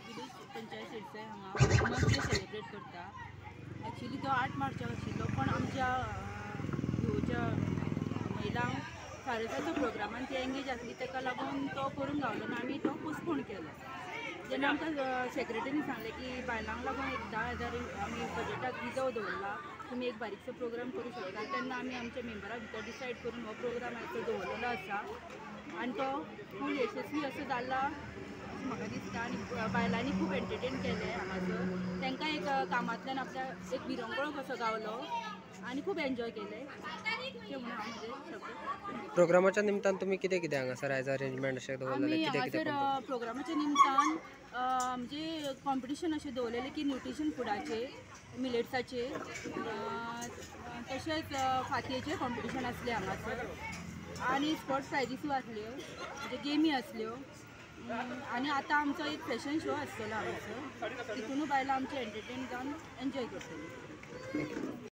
Village panchayat सिरसाय हांगा women's day celebrate करता. Actually तो 8 मार्चाक आशिल्लो, पण आमच्या गोवच्या महिलांक सारसाचो प्रोग्रामान ती एंगेज आसली, ताका लागून तो करूंक गावलो ना, आमी तो पोस्टपोन केलो. जेन्ना आमकां सेक्रेटरीन सांगलें की बायलांक लागून एक 10,000 आमी बजेटाक रिजर्व दवरला, तुमी एक बारीकसो प्रोग्राम करूं शकता, तेन्ना आमी आमच्या मेंबरा भितर डिसायड करून हो प्रोग्राम आयचो दवरलेलो आसा आनी तो फूल यशस्वी असो जाला अशें म्हाका दिसता. आनी बायलांनी खूब एंटरटेन केलें हांगासर, तांकां एक कामांतल्यान आपल्या एक विरंगुळो कसो गावलो आनी खूब एन्जॉय केलें. ते म्हणून हांव म्हजे शब्द. प्रोग्रामाच्या निमतान तुमी कितें कितें हांगासर आयज अरेंजमेंट अशें दवरलेलें, आमी कितें कितें? हांगासर प्रोग्रामाच्या निमतान म्हणजे कॉम्पिटिशन अशें दवरलेलें की न्युट्रिशन फुडाचेर, मिलेट्साचेर, तशेंच फातयेचेर कॉम्पिटिशन आसलें हांगासर आनी स्पोर्ट्स प्रायजीसूय आसल्यो, म्हणजे गेमी आसल्यो. आनी आतां आमचो एक फॅशन शो आसतलो हांगासर, तितूनूय बायलां आमचे एंटरटेन जावन एन्जॉय करतलीं.